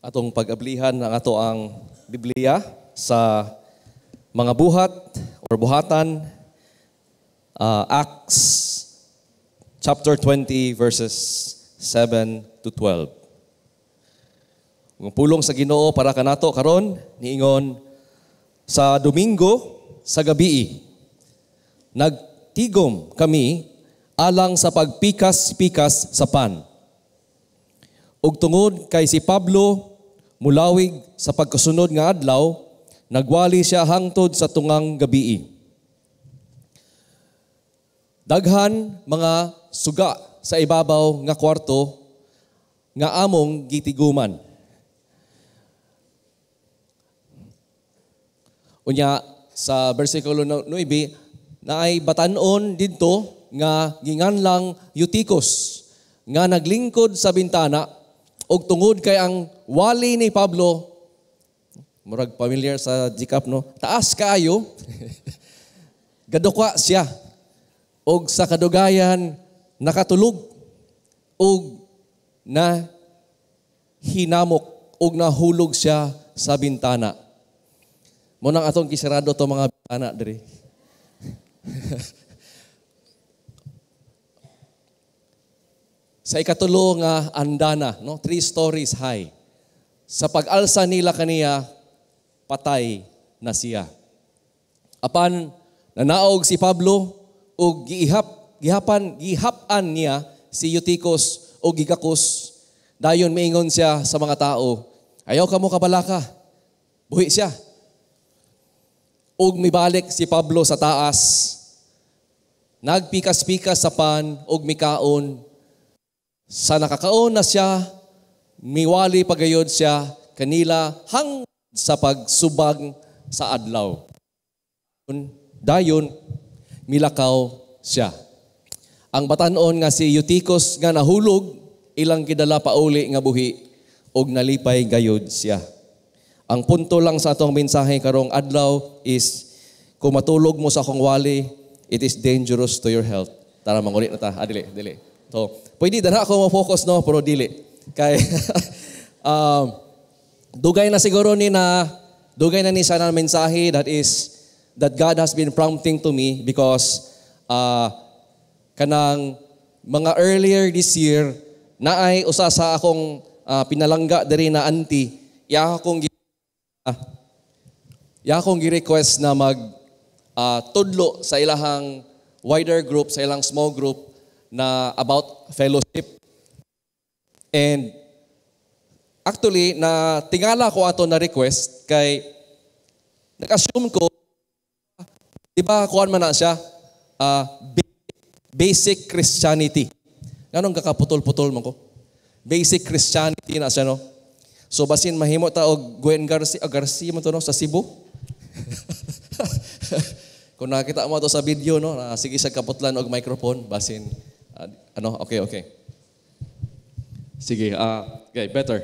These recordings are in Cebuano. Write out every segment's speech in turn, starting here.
Atong pag-ablihan ang ato ang Biblia sa Mga Buhat or Buhatan, Acts chapter 20 verses 7 to 12. Ang pulong sa Ginoo para kanato karon niingon, "Sa Domingo sa gabii, nagtigom kami alang sa pagpikas-pikas sa pan. Ug tungod kay si Pablo mulawig sa pagkasunod nga adlaw, nagwali siya hangtod sa tungang gabii. Daghan mga suga sa ibabaw nga kwarto nga among gitiguman." Unya sa bersikulo 9, naay batan-on didto nga ginganlang Eutychus nga naglingkod sa bintana, og tungod kay ang wali ni Pablo, murag familiar sa GCAP, no, taas kaayo, gadukwa siya og sa kadugayan nakatulog og na hinamok og nahulog siya sa bintana. Mo nang atong kisarado to mga bintana diri. Sa ikatulo nga andana, no, 3 stories high. Sa pag-alsa nila kaniya, patay na siya. Apan nanaog si Pablo og gihap-an niya si Eutychus og gigakos. Dayon miingon siya sa mga tao, "Ayaw kamo kabalaka, buhi siya." Og mibalik si Pablo sa taas, nagpikas-pikas sa pan og mikaon. Sa nakakaon na siya, miwali pagayod siya kanila hang sa pagsubag sa adlaw. Dayon, milakaw siya. Ang batan-on nga si Eutychus nga nahulog, ilang gidala pauli nga buhi, og nalipay gayod siya. Ang punto lang sa atong mensahe karong adlaw is, kung matulog mo sa akong wali, it is dangerous to your health. Tara, mangulit na ta. Ah, dili, dili. So, pwede dara ako mo-focus, no, pero dili. Kay, dugay na siguro ni na, dugay na ni sana mensahe that is, that God has been prompting to me because kanang mga earlier this year, naay usa sa akong pinalangga diri na auntie, iya akong gi-request na mag tudlo sa ilahang wider group, sa ilang small group na about fellowship. And actually, na tingala ko ato na request kay nag-assume ko, di ba kuan man na siya, basic Christianity. Nganong kakaputol-putol man ko? Basic Christianity na siya, no? So basin mahimo ta og Gwen Garcia, Garcia man to, no, sa Cebu. Kung nakita mo to sa video, no, na sige sa kaputlan og microphone, basin ano, okay, okay. Sige, okay, better.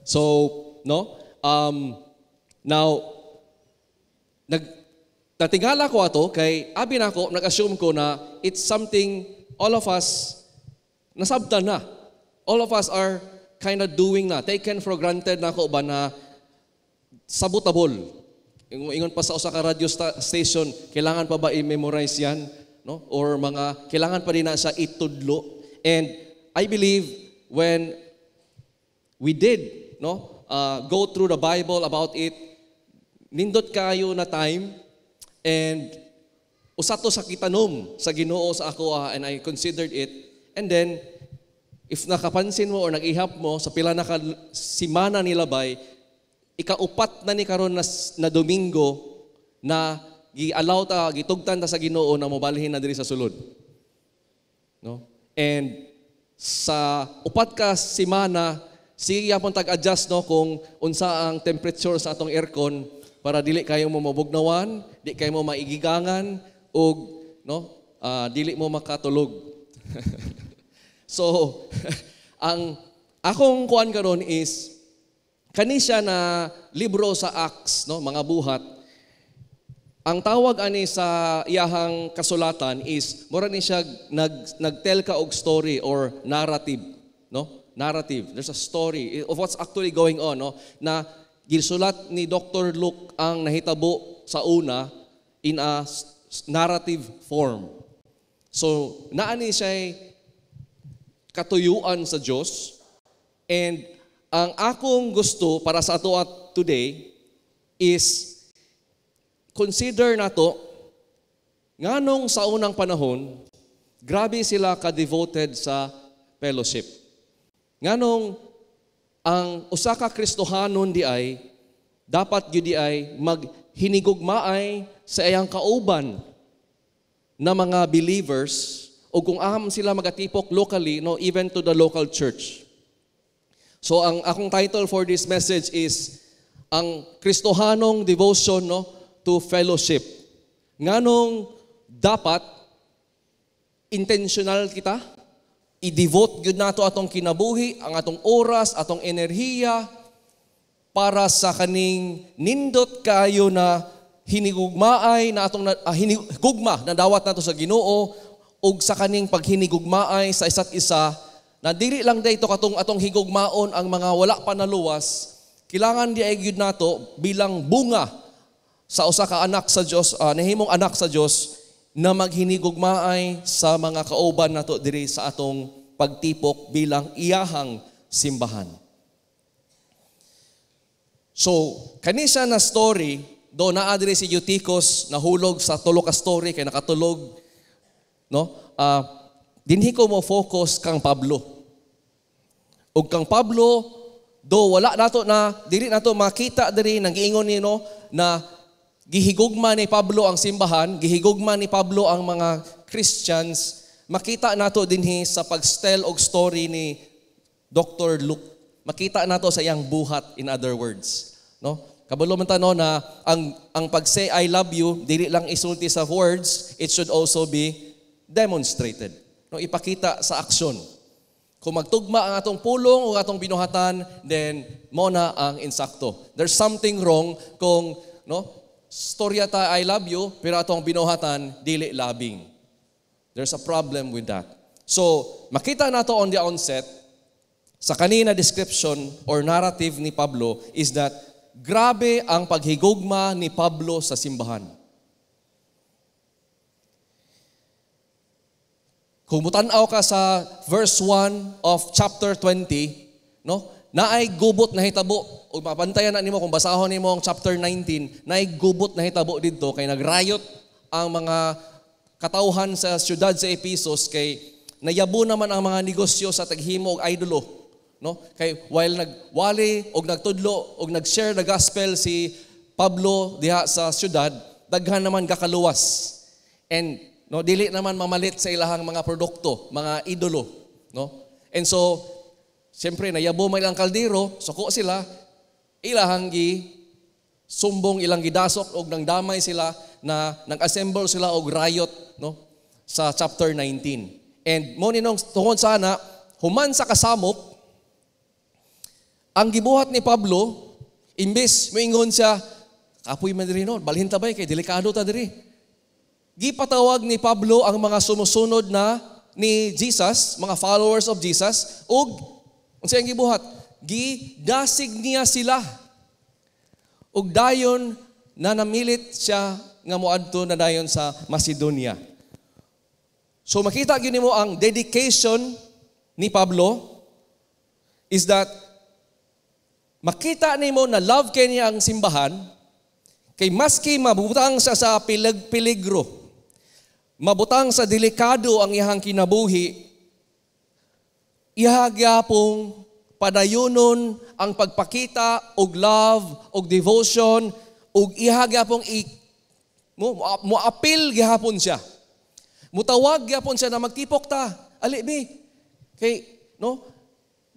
So, no, now, natingala ko ato, kay abi na ako, nag-assume ko na it's something all of us nasabtan na. All of us are kind of doing na. Taken for granted na ako ba na sabotable. Ingon pa sa usa ka radio station, kailangan pa ba i-memorize yan? No? Or mga, kailangan pa din na siya itudlo. And I believe when we did, no, go through the Bible about it, nindot kayo na time, and usa to sa kitanom sa Ginoo sa ako, and I considered it. And then, if nakapansin mo or nag-ihap mo sa pila na ka simana nilabay, ikaupat na ni karon na Domingo na gi-allow ta, gitugtan ta sa Ginoo na mobalhin na diri sa sulod. No? And sa upat ka semana, sige yapon tag-adjust, no, kung unsa ang temperature sa atong aircon para dili kayo mo mabugnawan, di kayo mo maigigangan ug, no, dili mo makatulog. So, ang akong kuan karon is kani siya na libro sa Acts, no, Mga Buhat. Ang tawag ani sa iyahang kasulatan is mura ni siya nagtell ka og story or narrative, no? Narrative. There's a story of what's actually going on, no? Na gisulat ni Dr. Luke ang nahitabo sa una in a narrative form. So, naani siya katuyuan sa Dios, and ang akong gusto para sa ato at today is consider nato nganong sa unang panahon grabe sila ka-devoted sa fellowship. Nganong ang usa ka Kristohanon di ay dapat gyud di ay maghinigugmaay sa iyang kauban na mga believers o kung aham sila magatipok locally, no, even to the local church. So ang akong title for this message is ang Kristohanong devotion, no, to fellowship. Nganong dapat intentional kita, i-devote gyud nato atong kinabuhi, ang atong oras, atong enerhiya para sa kaning nindot kayo na hinigugmaay na atong hinigugma na dawat nato sa Ginoo ug sa kaning paghinigugmaay sa isa't isa, na dili lang dayto katong atong higugmaon ang mga wala pa naluwas. Kailangan di ay gyud nato bilang bunga sa usa ka anak sa Dios, nahimong anak sa Dios, na maghinigugmaay sa mga kauban nato diri sa atong pagtipok bilang iyahang simbahan. So, kani siya na story, do naa diri si Eutychus nahulog sa tulo ka story kay nakatulog, no? Dinhi ko mo focus kang Pablo. Ug kang Pablo, do wala nato na dili nato makita diri nang giingon ni, no, na gihigugma ni Pablo ang simbahan, gihigugma ni Pablo ang mga Christians. Makita nato dinhi sa pag-tell og story ni Dr. Luke. Makita nato sa iyang buhat, in other words, no? Kabalo man ta, no, na ang pag-say "I love you" dili lang isulti sa words, it should also be demonstrated. No, ipakita sa aksyon. Kung magtugma ang atong pulong o atong binuhatan, then mo na ang insakto. There's something wrong kung, no, storya ta "I love you" pero atong binuhatan dili loving. There's a problem with that. So, makita nato on the onset sa kanina description or narrative ni Pablo is that grabe ang paghigugma ni Pablo sa simbahan. Kung mutan-aw ka sa verse 1 of chapter 20, no, naay gubot na hitabo. O mapantayan na nimo kung basahon nimo ang chapter 19, naay gubot na hitabo didto kay nagrayot ang mga katawhan sa siyudad sa Ephesus kay nayabo naman ang mga negosyo sa taghimo og idolo, no? Kay while nagwali og nagtudlo og nag-share the gospel si Pablo diha sa siyudad, daghan naman gakaluwas. And, no, dili naman mamalit sa ilahang mga produkto, mga idolo, no? And so, siyempre nayabo man ilang kaldero, suko sila, ilahang gi sumbong, ilang gidasok og nang damay sila na nag-assemble sila og riot, no, sa chapter 19. And mo ninong tungod sana human sa kasamok ang gibuhat ni Pablo, imbes moingon siya, "Kapoy man diri, no, balhin ta bay kay delikado ta diri." Gipatawag ni Pablo ang mga sumusunod na ni Jesus, mga followers of Jesus, ug unsa ang gibuhat? Gidasig niya sila. Ug dayon na namilit siya nga moadto na dayon sa Macedonia. So makita gyud nimo ang dedication ni Pablo is that makita nimo na love kay niya ang simbahan kay maski mabutang siya sa peligro, mabutang sa delikado ang iyang kinabuhi, iha gyapong padayonon ang pagpakita og love og devotion ug iha gyapong mo apil gihapon siya. Mutawag gyapon siya na magtipok ta. Ali bi. Kay, no,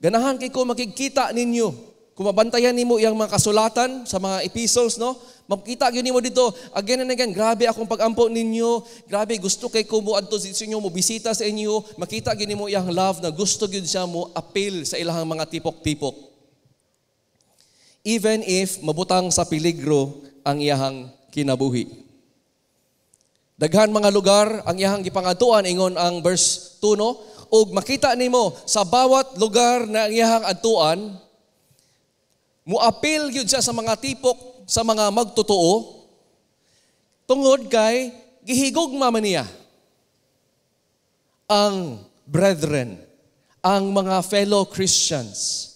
ganahan kay ko makigkita ninyo. Kung mabantayan nimo iyang mga kasulatan sa mga epistles, no, makita gyud nimo dito again and again, "Grabe akong pagampo ninyo, grabe gusto kay ko moadto sa inyo, mo bisita sa inyo." Makita gyud nimo iyang love na gusto gyud siya mo appeal sa ilahang mga tipok-tipok. Even if mabutang sa peligro ang iyahang kinabuhi. Daghan mga lugar ang iyahang gipangadtuan, ingon ang verse 2, no? Ug makita nimo sa bawat lugar na iyahang adtuan, muapil gyud siya sa mga tipok sa mga magtotoo tungod kay gihigugma man niya ang brethren, ang mga fellow Christians.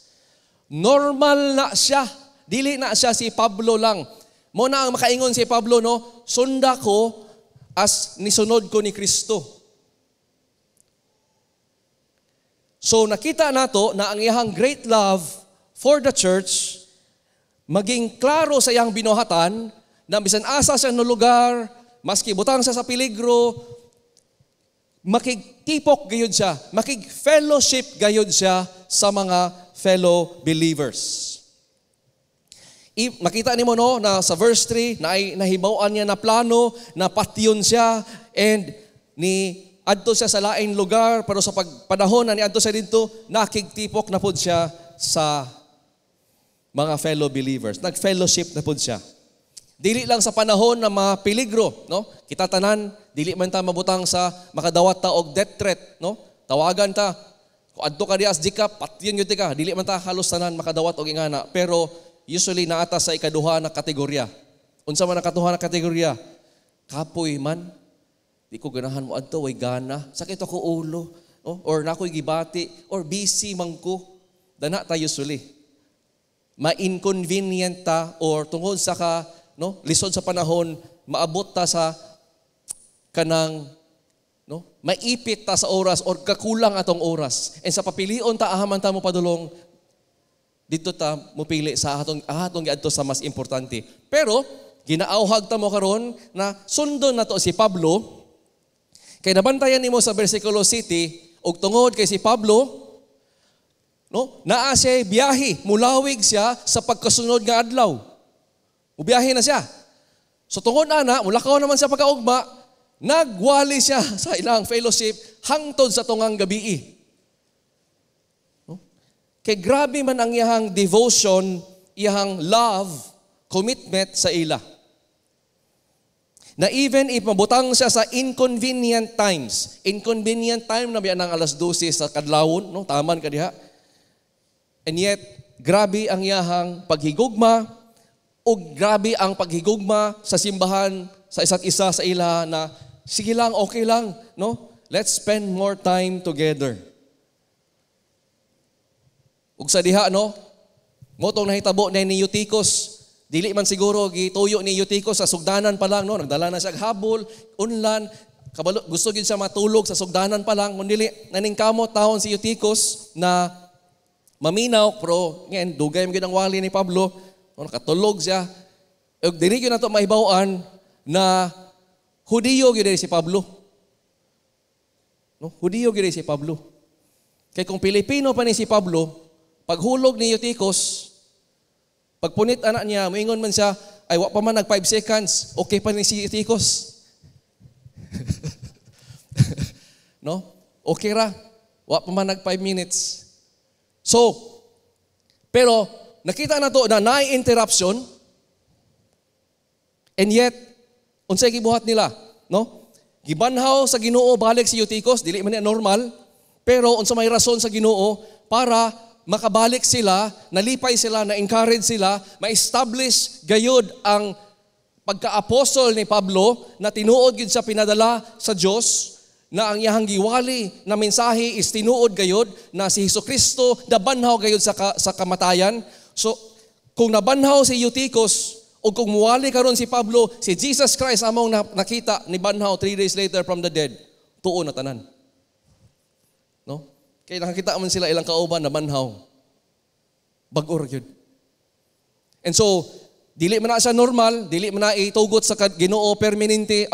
Normal na siya. Dili na siya si Pablo lang. Mao na ang makaingon si Pablo, no, "Sunda ko as nisunod ko ni Kristo." So nakita nato na ang iyang great love for the church maging klaro sa iyang binuhatan na bisan asa siya no lugar, maski butang siya sa peligro, makigtipok gayud siya, makig-fellowship gayud siya sa mga fellow believers. Makita nimo, no, na sa verse 3 na ay nahibaw-an niya na plano na patyon siya and ni adto siya sa laing lugar, pero sa pagpanahon na niadto siya didto, nakigtipok na pud siya sa mga fellow believers. Nag-fellowship na pud siya. Dili lang sa panahon na mga peligro, no? Kita tanan, dili man ta mabutang sa makadawat ta og death threat, no? Tawagan ta. Kung adto ka diha sa GCAP, patyon gyud ka. Dili man ta halos tanan makadawat og ingana, pero usually naa ta sa ikaduha na kategorya. Unsa man ang ikaduha na kategorya? Kapoy man. Di ko ganahan mo adto, way gana. Sakit ako ulo, no? Or naa ko'y gibati or busy man ko. Dana ta usually. Ma-inconvenient ta or tungod sa ka, no, lisod sa panahon, maabot ta sa kanang, no, maipit ta sa oras or kakulang atong oras. And sa papilion ta ahaman ta mo padulong dito, ta mupili sa atong giadto sa mas importante. Pero ginaawhag ta mo karon na sundon nato si Pablo kay nabantayan nimo sa versikulo 7, og tungod kay si Pablo, no, naa siya biyahe, mulawig siya sa pagkasunod nga adlaw. Mubiyahe na siya. So tungod ana, mulakaw naman siya pagkaugma, nagwali siya sa ilang fellowship hangtod sa tungang gabii. No? Kay grabe man ang iyahang devotion, iyahang love, commitment sa ila. Na even if mabutang siya sa inconvenient times, inconvenient time na biya ng alas 12 sa kadlawon, no? Taman ka diha. And yet, grabe ang iyahang paghigugma, o grabe ang paghigugma sa simbahan sa isa't isa sa ila na sige lang, okay lang, no? Let's spend more time together. Ug sa diha, no? Mao tong nahitabo na ni Eutychus. Dili man siguro gituyo ni Eutychus sa sugdanan pa lang, no? Nagdala na siya og habol, unlan, kabalo, gusto gid siya matulog sa sugdanan pa lang. Kung dili, naningkamot taon si Eutychus na maminaw, pero ngayon, dugay man gyud ang wali ni Pablo, no, nakatulog siya. Ug dili gyud nato mahibaw-an na Hudiyo gyud si Pablo. No, Hudiyo gyud si Pablo. Kay kung Pilipino pa ni si Pablo, paghulog ni Eutychus, pagpunit anak niya, moingon man siya, "Ay, wa pa man nag 5 seconds, okay pa ni si Eutychus." No? Okay ra. Wa pa man nag 5 minutes. So, pero nakita na to na naay interruption and yet unsay gibuhat nila, no? Gibanhaw sa Ginoo balik si Eutychus, dili man niya normal, pero unsa may rason sa Ginoo para makabalik sila, nalipay sila, na-encourage sila, ma-establish gayud ang pagka-apostle ni Pablo na tinuod gid siya pinadala sa Dios, na ang iyahang giwali na mensahe is tinuod gayud na si Hesukristo nabanhaw gayud sa kamatayan. So kung nabanhaw si Eutychus o kung muwali karon si Pablo, si Jesus Christ among nakita ni banhaw 3 days later from the dead, tuo na tanan. No? Kaya nakakita man sila ilang kauban na banhaw. Bag-o ra gyud. And so, dili man na siya normal, dili man na itugot sa Ginoo permanente,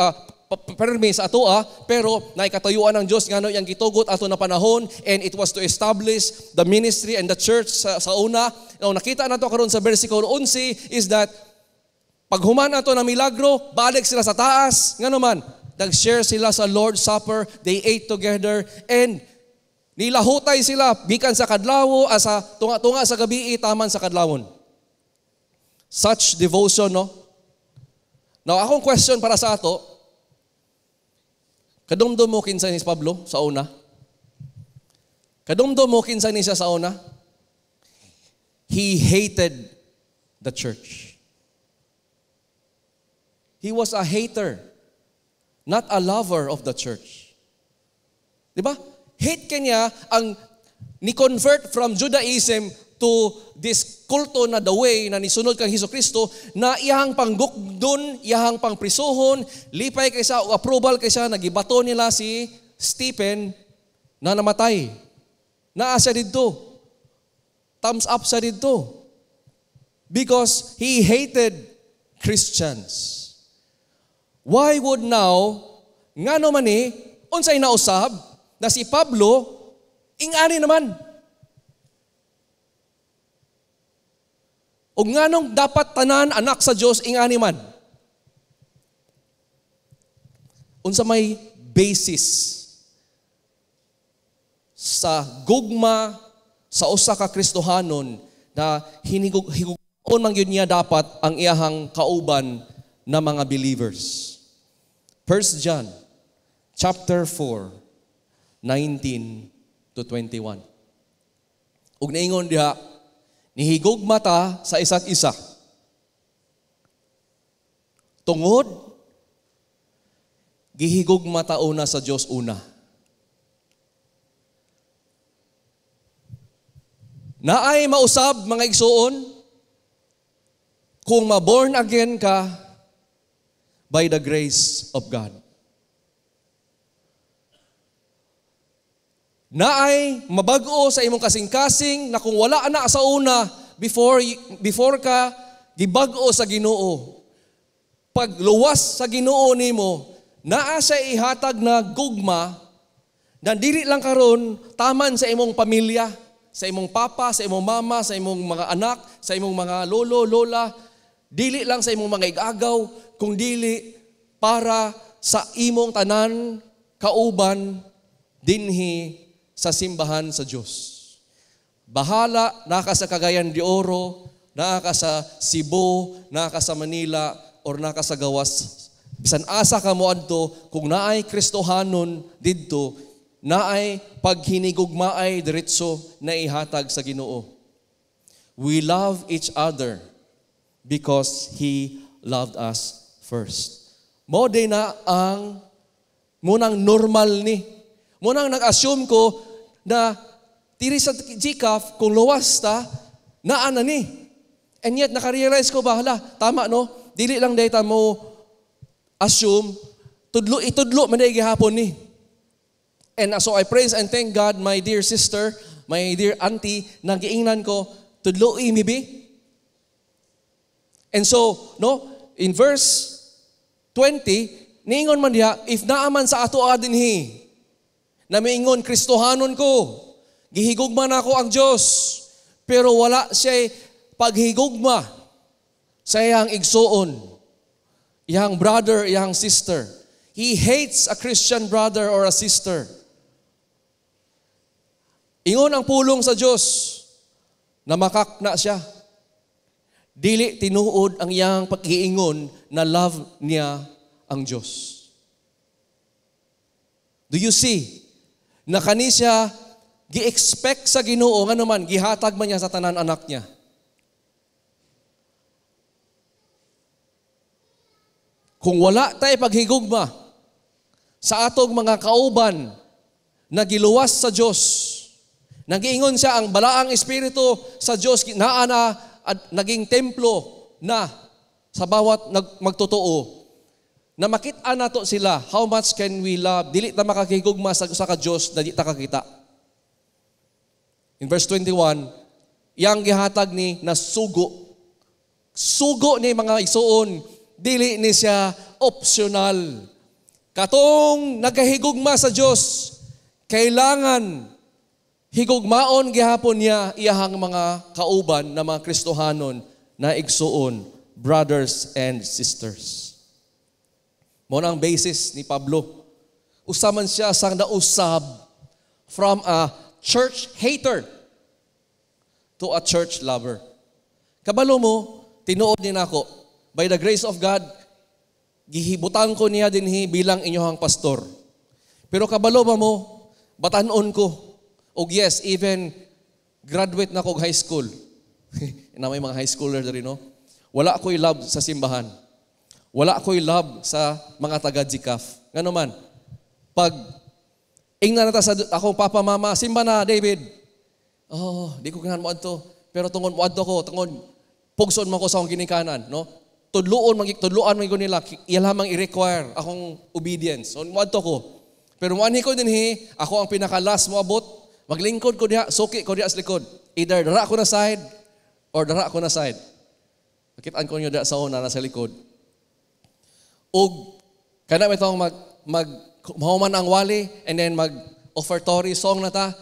permi sa atoa, pero naikatuyuan ng Diyos ngano yang gitugot ato na panahon and it was to establish the ministry and the church sa una. Now, nakita nato karon sa versikulo 11 is that paghuman ato ng milagro, balik sila sa taas. Ngano man, nag-share sila sa Lord's Supper, they ate together, and nilahutay sila gikan sa kadlawo, sa tunga-tunga sa gabi, taman sa kadlawon. Such devotion, no? Now, akong question para sa ato, kadumdum mo kinsa ni Pablo sa una? Kadumdum mo kinsa ni siya sa una? He hated the church. He was a hater, not a lover of the church. Di ba? Hate kanya ang ni-convert from Judaism to this kulto na the Way na nisunod kang Hesus Kristo na iyang panggukdon, iyang pangprisuhon, lipay kaysa o approval kaysa nagibato nila si Stephen na namatay. Naa siya didto. Thumbs up siya didto. Because he hated Christians. Why would now, ngano man ni, unsay nausab, na si Pablo, ingani naman. O nganong dapat tanan anak sa Dios ingani man? Unsa may basis sa gugma sa usa ka Kristohanon na hinigugmaon man gyud niya dapat ang iyahang kauban na mga believers? 1 John chapter 4, 19 to 21. Ug niingon diha, nihigugma ta sa isa't isa tungod gihigugma ta una sa Dios una. Naay mausab, mga igsuon, kung ma-born again ka by the grace of God. Naay mabag-o sa imong kasing-kasing na kung wala na sa una, before ka gibag-o sa Ginoo. Pagluwas sa Ginoo nimo, naa sa ihatag na gugma na dili lang karon taman sa imong pamilya, sa imong papa, sa imong mama, sa imong mga anak, sa imong mga lolo, lola, dili lang sa imong mga igagaw, kung dili para sa imong tanan kauban dinhi sa simbahan sa Dios. Bahala naa ka sa Cagayan de Oro, naa ka sa Cebu, naa ka sa Manila, or naa ka sa gawas. Bisan asa ka mo adto, kung naay Kristohanon didto, naay paghinigugmaay diretso na ihatag sa Ginoo. We love each other because He loved us first. Mo day na ang munang normal ni. Munang nag-assume ko na tiri sa GCAF, kung luwas ta, naa na ni. And yet, nakarealize ko ba, hala, tama no? Dili lang data mo assume, tudlo, itudlo man gihapon ni. And so I praise and thank God, my dear sister, my dear auntie, nagiingnan ko, tudlo imibi. And so, no, in verse 20, niingon man diha, if naaman sa ato dinhi, na miingon, Kristohanon ko, gihigugma na ako ang Diyos, pero wala siya'y paghigugma sa iyang igsuon, iyang brother, iyang sister. He hates a Christian brother or a sister. Ingon ang pulong sa Diyos na makakna siya. Dili tinuod ang iyang pag-iingon na love niya ang Diyos. Do you see? Na kani siya gi-expect sa Ginoo ngano man gihatag man niya sa tanan anak niya. Kung wala tay paghigugma sa atong mga kauban na giluwas sa Dios, nagiingon siya ang balaang espiritu sa Dios naa na at naging templo na sa bawat magtotoo. Na makita nato sila, how much can we love? Dili ta makakigugma sa usa ka Dios na di ta kakita. In verse 21, iyang gihatag ni na sugo. Sugo ni mga igsuon, dili ni siya optional. Katong nagahigugma sa Dios, kailangan higugmaon gihapon niya iyahang mga kauban na mga Kristohanon na igsuon, brothers and sisters. Mao na ang basis ni Pablo. Usaman siya sang nausab from a church hater to a church lover. Kabalo mo, tinuod ni nako, by the grace of God, gihibutang ko niya dinhi bilang inyohang pastor. Pero kabalo ba mo, batan-on ko, Og yes, even graduate na ko og high school. Na may mga high schooler diri, no? Wala ko'y love sa simbahan. Wala ko'y love sa mga taga GCAF. Ngano man, pag ingna na ta sa akong papa, mama, "Simba na, David." "Oh, di ko ganahan mo adto." Pero tungod mo adto ko, tungod pugson man ko sa akong ginikanan, no? Tudluon man tudluan man ko nila, iya lamang i-require akong obedience. So mo adto ko. Pero moanhi ko dinhi, ako ang pinaka-last mo abot. Maglingkod ko diha, suki ko diha sa likod. Either dara ko na side or dara ko na side. Makitaan ko niyo diha sa una nasa likod. Ug kana may tong mag mag mahuman ang wali and then mag offertory song na ta.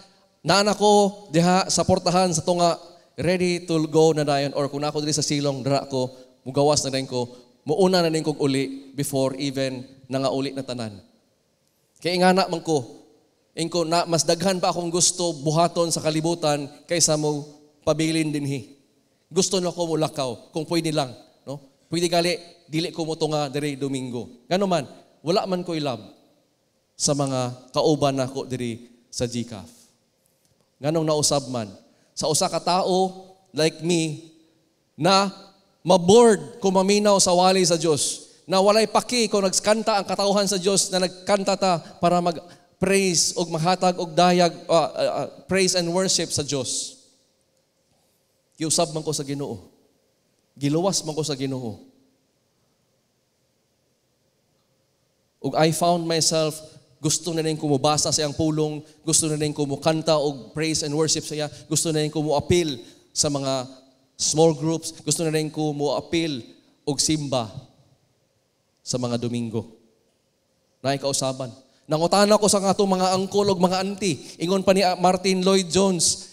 Nana ko diha sa portahan sa tunga, ready to go na dayon, or kung nako diri sa silong, dara ko mugawas na din ko, muuna na din kog uli before even nangauli na tanan. Kay ingana man ko, ingko na mas daghan pa akong gusto buhaton sa kalibutan kaysa mo pabilin dinhi. Gusto na ko mulakaw kung pwede lang, no? Pwede gali dili ko mo tunga diri Domingo. Ngano man, wala man ko love sa mga kauban nako diri sa GCAF. Nganong nausab man sa usa ka tao like me na mabored kung maminaw sa wali sa Dios, na walay paki kung nagkanta ang katawhan sa Dios, na nagkanta ta para mag praise og maghatag og dayag praise and worship sa Dios. Giusab man ko sa Ginoo. Giluwas man ko sa Ginoo. Ug I found myself gusto na rin kumubasa sa iyang pulong, gusto na rin kumukanta og praise and worship sa iya, gusto na rin kumu-appeal sa mga small groups, gusto na rin kumu-appeal og simba sa mga Domingo. Naay kausaban. Nangutana ko sa atong mga angkol og mga auntie. Ingon pa ni Martin Lloyd Jones,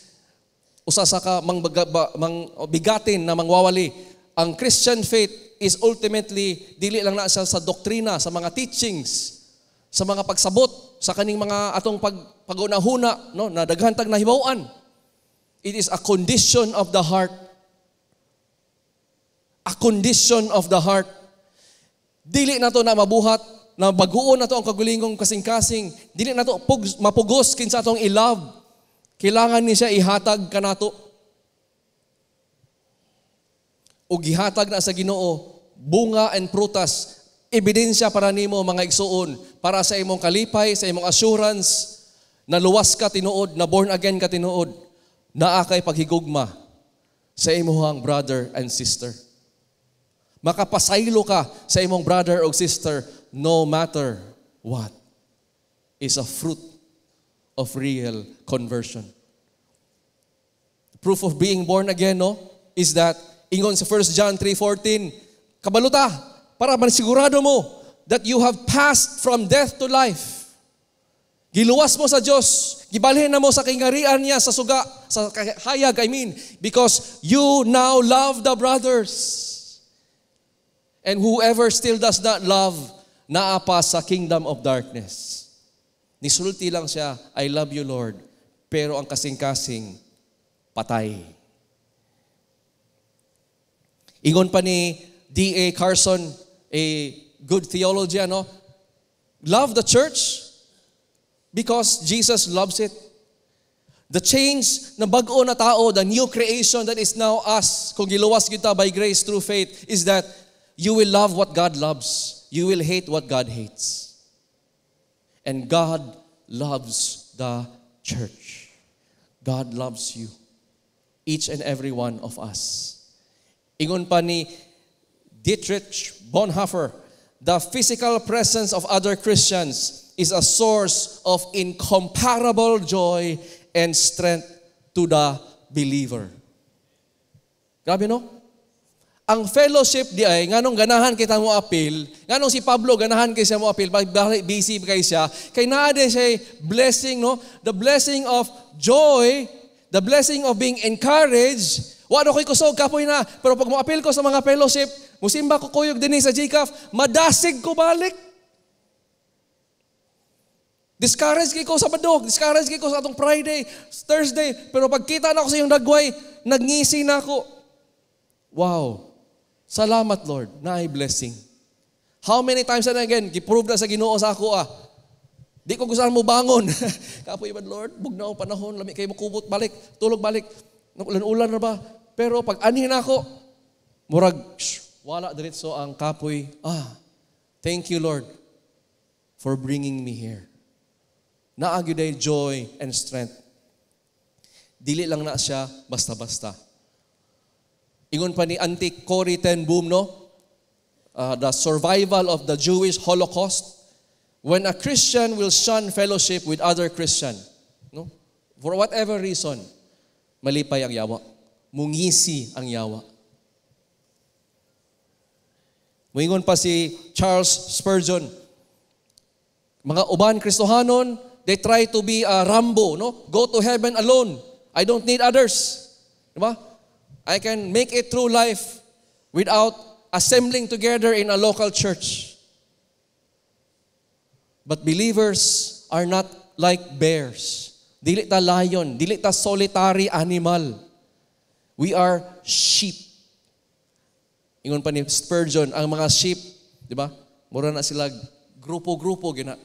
usa sa ka mang, mang bigatin na mangwawali, ang Christian faith is ultimately dili lang na siya sa doktrina, sa mga teachings, sa mga pagsabot, sa kaning mga atong pag-unahuna, no, na daghan tag nahibaw-an. It is a condition of the heart. A condition of the heart. Dili na to na mabuhat, na baguon na to ang kagulingong kasing-kasing. Dili na to mapugos kinsa atong i-love. Kailangan ni siya ihatag kanato. O gihatag na sa Ginoo bunga and prutas, ebidensya para nimo, mga igsuon, para sa imong kalipay, sa imong assurance na luwas ka tinuod, na born again ka tinuod, naa kay paghigugma sa imong brother and sister. Makapasaylo ka sa imong brother o sister no matter what is a fruit of real conversion. Proof of being born again, no, is that ingon sa 1 John 3:14, kabaluta para masigurado mo that you have passed from death to life. Giluwas mo sa Diyos, gibalhin na mo sa kingarian niya sa suga, sa hayag, I mean, because you now love the brothers. And whoever still does not love, naa pa sa kingdom of darkness. Nisulti lang siya, "I love you, Lord." Pero ang kasing-kasing, patay. Ingon pa ni D.A. Carson, a good theologian, no? Love the church because Jesus loves it. The change na bag-o na tao, the new creation that is now us, kung giluwas kita by grace through faith, is that you will love what God loves. You will hate what God hates. And God loves the church. God loves you. Each and every one of us. Ingon pa ni Dietrich Bonhoeffer, the physical presence of other Christians is a source of incomparable joy and strength to the believer. Grabe, no? Ang fellowship di ay, nganong ganahan kita mo apil, nganong si Pablo ganahan kay siya mo apil, busy kay siya, kay naa siya blessing, no? The blessing of joy, the blessing of being encouraged. Wa na ko'y kusog, kapoy na. Pero pag mo-apil ko sa mga fellowship, musimba ko kuyog dinhi sa GCAF, madasig ko balik. Discourage kay ko sa Sabado, discourage kay ko sa atong Friday, Thursday, pero pagkita na ako sa iyong dagway, nagngisi na ako. Wow. Salamat, Lord, naay blessing. How many times and again, giprove na sa Ginoo sa ako ah. Di ko gusto mo bangon. Kapoy ba, Lord? Bugnaw panahon, lami kay mo kubot, balik, tulog balik. Ulan-ulan na ba? Pero pag anhin ako, murag, shh, wala diretso ang kapoy. Ah, thank you, Lord, for bringing me here. Naa gyud joy and strength. Dili lang na siya basta-basta. Ingon pa ni Auntie Corrie ten Boom, no? The survival of the Jewish Holocaust. When a Christian will shun fellowship with other Christian, no? For whatever reason, malipay ang yawa. Mungisi ang yawa. Muingon pa si Charles Spurgeon, mga uban Kristohanon, they try to be a Rambo, no? Go to heaven alone. I don't need others. Diba? I can make it through life without assembling together in a local church. But believers are not like bears. Dili ta lion, dili ta solitary animal. We are sheep. Ingon pa ni Spurgeon, ang mga sheep, di ba? Mura na sila grupo-grupo gina.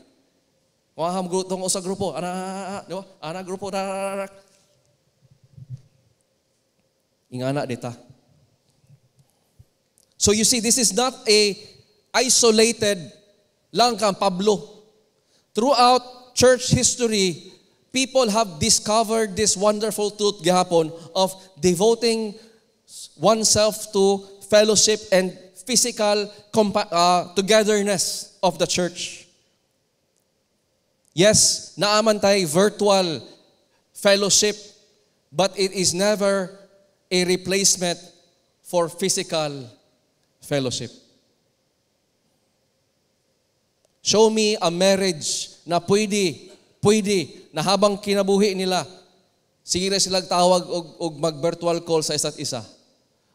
Waham grupo tong usa grupo, ana, di ba? Ana grupo, da. Ingana dita. So you see, this is not a isolated lang kang Pablo. Throughout church history, people have discovered this wonderful truth gihapon of devoting oneself to fellowship and physical togetherness of the church. Yes, naa man tay virtual fellowship, but it is never a replacement for physical fellowship. Show me a marriage na pwede na habang kinabuhi nila, sige na sila tawag og mag-virtual call sa isa't isa.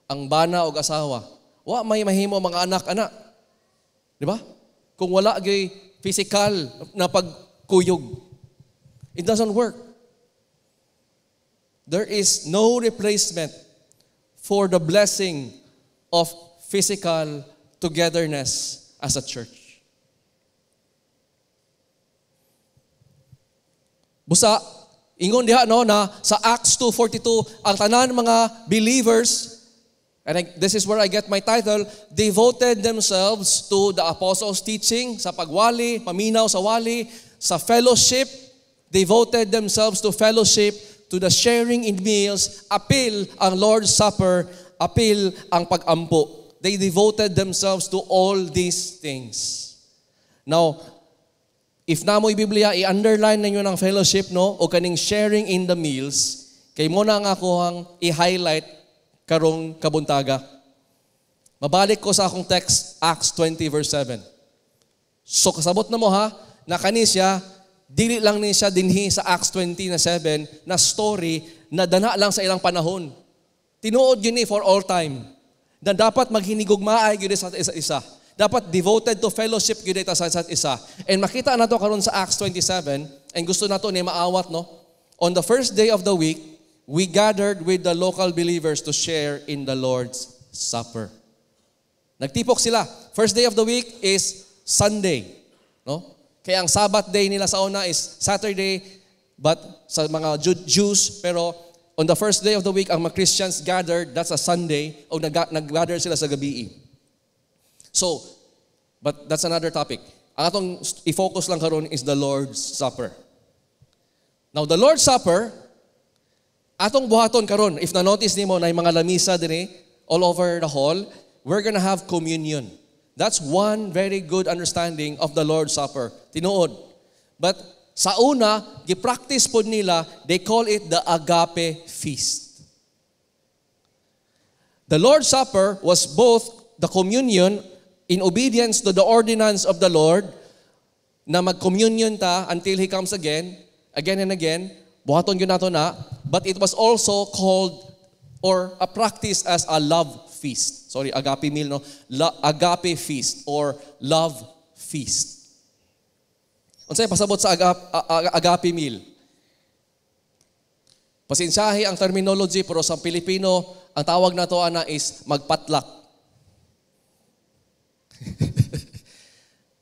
Ang bana og asawa, wa may mahimo mga anak-anak. Di ba? Kung wala gyud physical na pagkuyog. It doesn't work. There is no replacement for the blessing of physical togetherness as a church. Busa, ingon diha no na sa Acts 2:42 ang tanan mga believers, and this is where I get my title, devoted themselves to the apostles' teaching, sa pagwali, paminaw sa wali, sa fellowship, devoted themselves to fellowship, to the sharing in meals, apil ang Lord's Supper, apil ang pag-ampo. They devoted themselves to all these things. Now, if namoy Biblia, i-underline ninyo ng fellowship, no? O kaning sharing in the meals, kay mo na nga ako ang i-highlight karong kabuntaga. Mabalik ko sa akong text, Acts 20 verse 7. So kasabot na mo ha, na kani siya, dili lang ni siya dinhi sa Acts 20 na 7 na story na dana lang sa ilang panahon. Tinuod yun ni for all time. Na dapat maghinigugmaay gyud sa isa-isa. Dapat devoted to fellowship gyud ta sa isa't isa. And makita nato karon sa Acts 27, and gusto nato ni maawat, no? On the first day of the week, we gathered with the local believers to share in the Lord's Supper. Nagtipok sila. First day of the week is Sunday, no? Kaya ang Sabbath day nila sa una is Saturday, but sa mga Jews, pero on the first day of the week, ang mga Christians gathered, that's a Sunday, o nag-gather sila sa gabi. So, but that's another topic. Ang atong i-focus lang karon is the Lord's Supper. Now, the Lord's Supper, atong buhaton karon, if na-notice nimo na yung mga lamisa dinhi all over the hall, we're gonna have communion. That's one very good understanding of the Lord's Supper. Tinuod. But sa una, gi-practice pod nila, they call it the agape feast. The Lord's Supper was both the communion in obedience to the ordinance of the Lord, na mag-communion ta until He comes again, again and again, buhaton gyud nato na, but it was also called or a practice as a love feast. Sorry, agape meal, no? Agape feast or love feast. Unsay pasabot sa agape meal? Pasensyahi ang terminology, pero sa Pilipino, ang tawag nato ana is magpatlak.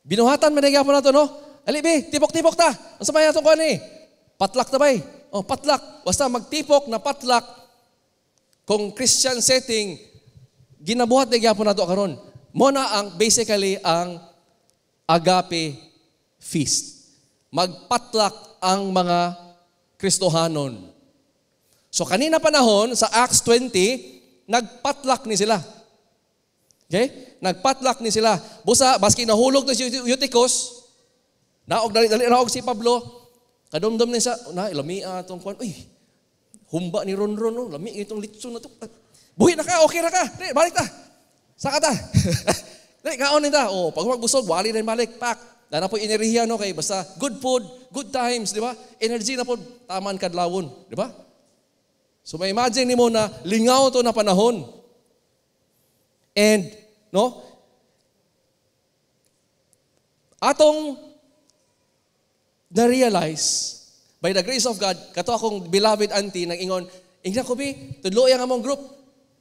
Binuhatan man gyapon nato, no? Ali be, tipok-tipok ta. Unsa may atong kuan ni? Potluck ta bay. Oh, potluck. Basta magtipok na potluck. Kung Christian setting, ginabuhat na gyapon nato karon. Mo na ang basically ang agape feast. Magpotluck ang mga Kristohanon. So kanina panahon sa Acts 20, nagpotluck ni sila. Okay? Nagpotluck ni sila. Busa, baski nahulog na si Eutychus, naog dali-dali naog si Pablo, kadumdum ni sa, na, lamia atong kwan, uy, humba ni Ronron, no? Lami itong litson na to. Buhi na ka, okay na ka, dali, balik ta. Saka ta. Dali, kaon ni ta. Oh, pag magbusog, wali na balik, pak. Dana po enerhiya, no, kay basta good food, good times, di ba? Energy na po, taman kadlawon, di ba? So may imagine nimo na lingaw to na panahon. And, no, atong na-realize, by the grace of God, kato akong beloved auntie, nag ingon, ingna ko bi, tudlo yang among group.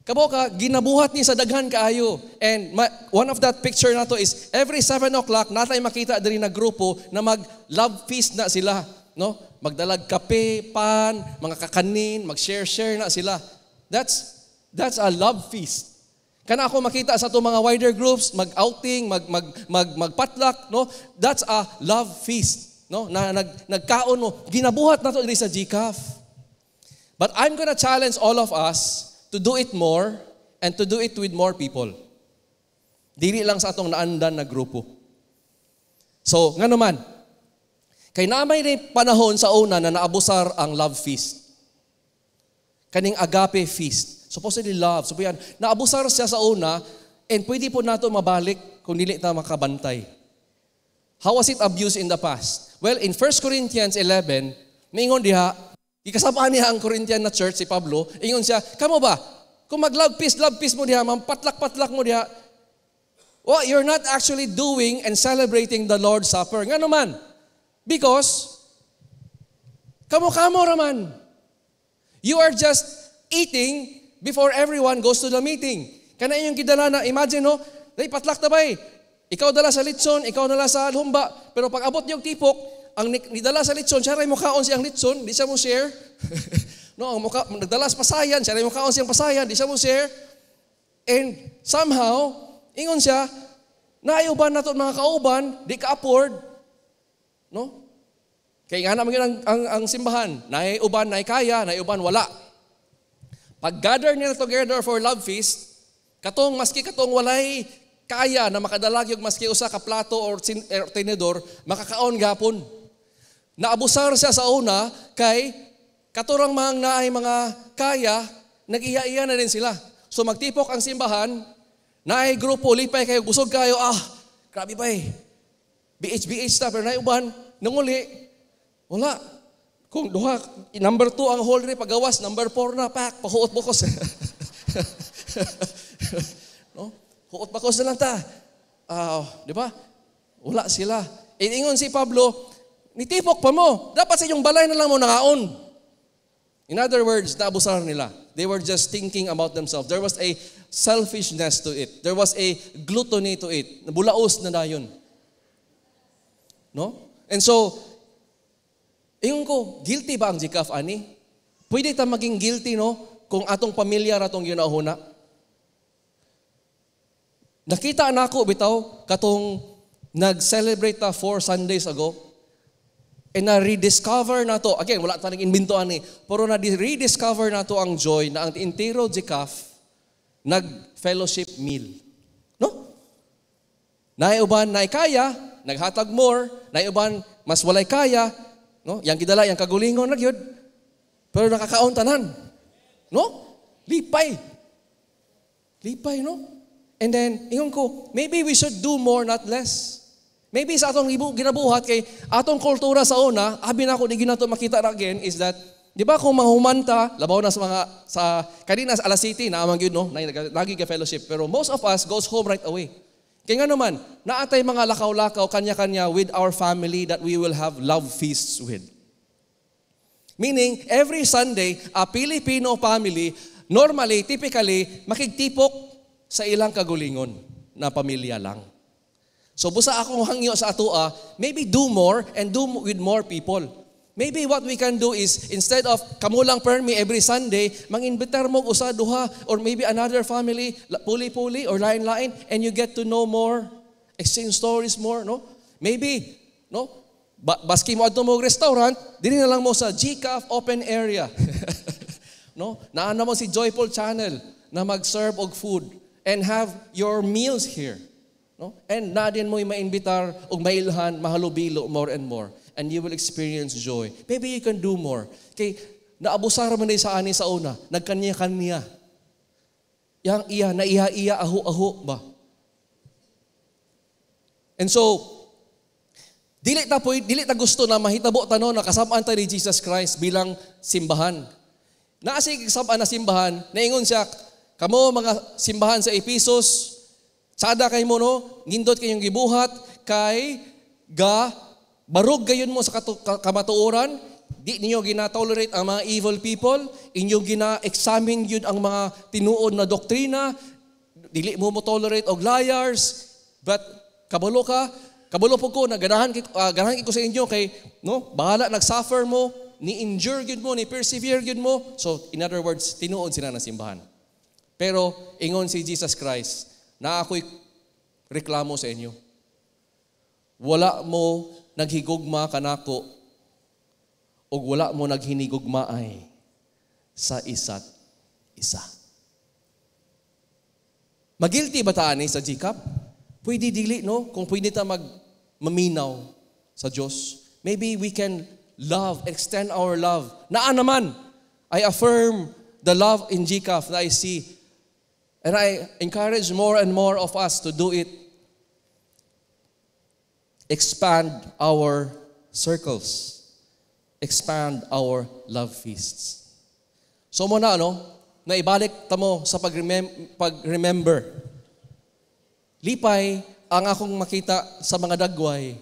Kabo ka, ginabuhat ni sa daghan kaayo. And one of that picture nato is every 7 o'clock, natay makita diri na grupo na mag love feast na sila. No? Magdalag kape, pan, mga kakanin, mag-share-share na sila. That's a love feast. Kana ako makita sa ato mga wider groups, mag-outing, magpotluck, no? That's a love feast, no? Na nagkaon mo, ginabuhat nato diri sa GCAF. But I'm gonna challenge all of us to do it more and to do it with more people. Dili lang sa atong naandan na grupo. So, nga naman, kay naamay ni panahon sa una na naabusar ang love feast. Kaning agape feast. Supposedly love. So, yan, naabusar siya sa una and pwede po nato mabalik kung dili ta makabantay. How was it abused in the past? Well, in 1 Corinthians 11, mingon diha, ikasabaan niya ang Corinthian na church, si Pablo, ingon siya, kamo ba, kung mag-love feast, love feast mo diha, mampatlak-patlak mo diha, well, you're not actually doing and celebrating the Lord's Supper. Nga naman, because, kamo-kamo raman. You are just eating before everyone goes to the meeting. Kana inyong gidala na, imagine no, dai potluck ta bay. Ikaw dala sa litson, ikaw dala sa humba, pero pag abot niyong tipok, ang nidala sa litson, siya ray mukaon siyang litson, di siya mo share. No, ang muka, nagdala sa pasayan, siya ray mukaon siyang pasayan, di siya mo share. And somehow, ingon siya, naayuban na to mga kauban, di ka afford. No? Kaya nga naman ang simbahan, naay uban, naay kaya, naay uban, wala. Pag gather nila together for love feast, katong maski katong walay kaya na makadalag yung maski usa ka plato or tinidor, makakaon gapon. Naabusar siya sa una kay katurang mga naay mga kaya, nag-iya-iya na din sila. So magtipok ang simbahan, naay grupo, lipay kayo, busog kayo, ah, grabe ba eh. BH-BH ta, pero naay uban, nanguli, wala. Kung duha, number 2 ang hall rin, pagawas, number 4 na, pak, pahuot bukos. No? Huot bakos na lang ta. Di ba? Wala sila. Ingon si Pablo, nitipok pa mo. Dapat sa inyong balay na lang mo nangaon. In other words, naabusar nila. They were just thinking about themselves. There was a selfishness to it. There was a gluttony to it. Nabulaos na dayon. No? And so, ingon ko, guilty ba ang GCAF, ani? Pwede ta maging guilty, no? Kung atong pamilya ratong ginahuna. Nakita nako bitaw katong nag-celebrate ta 4 Sundays ago. And na-rediscover na to. Again, wala tayong inbento ani, pero na-rediscover na to ang joy na ang entero GCAF nag-fellowship meal. No? Naay uban naay kaya, naghatag more, naay uban mas walay kaya, no? Yang gidala yang kagulingon na gyud. Pero nakakaon tanan. No? Lipay. Lipay, no? And then, ingon ko, maybe we should do more, not less. Maybe sa atong ginabuhat, kay atong kultura sa una, abi na ako, di ginato makita na again, is that, di ba kung mahumanta, labaw na sa mga, sa, kanina sa Alas City, naamang yun, no? Lagi ka fellowship. Pero most of us goes home right away. Kaya nga naman, naatay mga lakaw-lakaw, kanya-kanya with our family that we will have love feasts with. Meaning, every Sunday, a Filipino family, normally, typically, makigtipok sa ilang kagulingon na pamilya lang. So busa akong hangyo sa atoa, Maybe do more and do with more people. Maybe what we can do is, instead of kamo lang permi every Sunday, manginbitar mo usa, duha, or maybe another family, puli-puli or lain-lain, and you get to know more, exchange stories more, no? Maybe, no? Baski mo adto mo restaurant, dili na lang mo sa GCAF open area, no? Naa mo si Joyful Channel na mag-serve og food and have your meals here. No? And na din mo maimbitar og mailhan, mahalubilo more and more. And you will experience joy. Maybe you can do more. Kay naabusar man sa ani sa una, nagkanya-kanya. Yang iya, naiha-iya, aho-aho ba? And so, dili ta gusto na mahitabo ta, no, nakasab-an ta ni Jesus Christ bilang simbahan. Naa siya kasab-an na simbahan, naingon siya, "Kamo mga simbahan sa Ephesus, sada kay mo, no, nindot kayong gibuhat kay ga barog gayon mo sa kamatuoran, di ninyo gina-tolerate ang mga evil people, inyong gina-examine yun ang mga tinuod na doktrina, dili mo mo tolerate og liars, but kabalo ka, kabalo po ko na ganahan kay ko sa inyo kay, no, bahala nag-suffer mo, ni endure gyud mo, ni persevere gyud mo." So in other words, tinuod sila na simbahan. Pero ingon si Jesus Christ, "Na ako'y reklamo sa inyo. Wala mo naghigugma kanako ug wala mo naghinigugmaay sa isa't isa." Magilty ba ta ani sa GCAP? Pwede dili, no? Kung pwede ta mag maminaw sa Diyos. Maybe we can love, extend our love. Naa naman, I affirm the love in GCAF that I see. And I encourage more and more of us to do it. Expand our circles. Expand our love feasts. So mo na, ano, na ibalik tamo sa pag-remember. Lipay ang akong makita sa mga dagway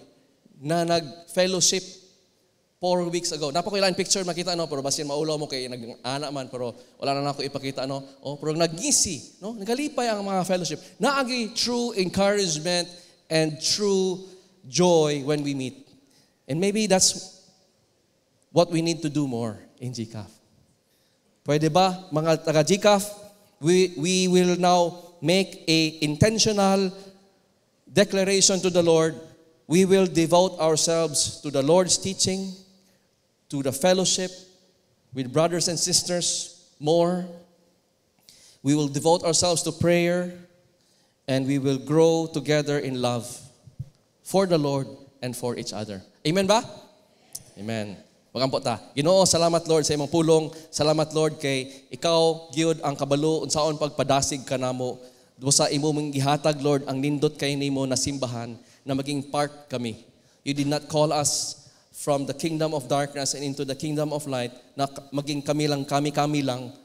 na nag-fellowship 4 weeks ago. Napakailan picture makita, no, pero basin maulaw mo kay nag-ana man, pero wala na nako ipakita, no. Oh, pero nagngisi, no? Nagalipay ang mga fellowship. Naagi true encouragement and true joy when we meet. And maybe that's what we need to do more in GCAF. Pwede ba, mga taga GCAF, we will now make a intentional declaration to the Lord. We will devote ourselves to the Lord's teaching, to the fellowship with brothers and sisters more. We will devote ourselves to prayer and we will grow together in love for the Lord and for each other. Amen ba? Amen. Magampo ta. Ginoo, salamat, Lord, sa imong pulong. Salamat, Lord, kay ikaw gyud ang kabalo unsaon pagpadasig kanamo. Sa imong gihatag, Lord, ang nindot kay nimo na simbahan na maging part kami. You did not call us from the kingdom of darkness and into the kingdom of light na maging kami lang, kami-kami lang,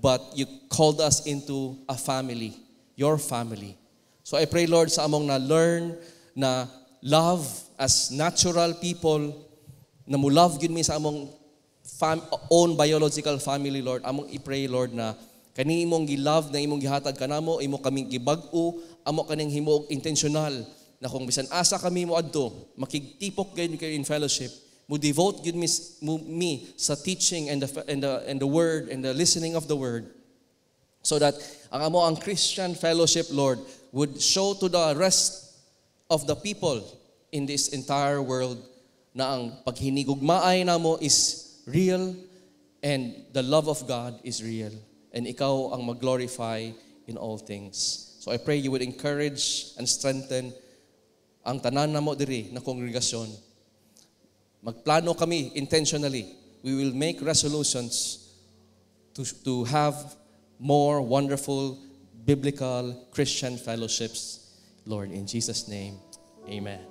but you called us into a family, your family. So I pray, Lord, sa among na learn na love as natural people, na mo love gyud mi sa among own biological family, Lord. Among i-pray, Lord, na kani imong gi-love na imong gihatag kanamo, imo kaming gibag-o, amo kaning himuog intentional na kung bisan asa kami mo adto, makigtipok gyud kayo in fellowship, mo devote gyud mi sa teaching and the word and the listening of the word so that ang amo ang Christian fellowship, Lord, would show to the rest of the people in this entire world na ang paghinigugmaay namo is real and the love of God is real and ikaw ang mag-glorify in all things. So I pray you would encourage and strengthen ang tanan namo diri na kongregasyon. Magplano kami intentionally. We will make resolutions to have more wonderful biblical Christian fellowships. Lord, in Jesus' name, amen.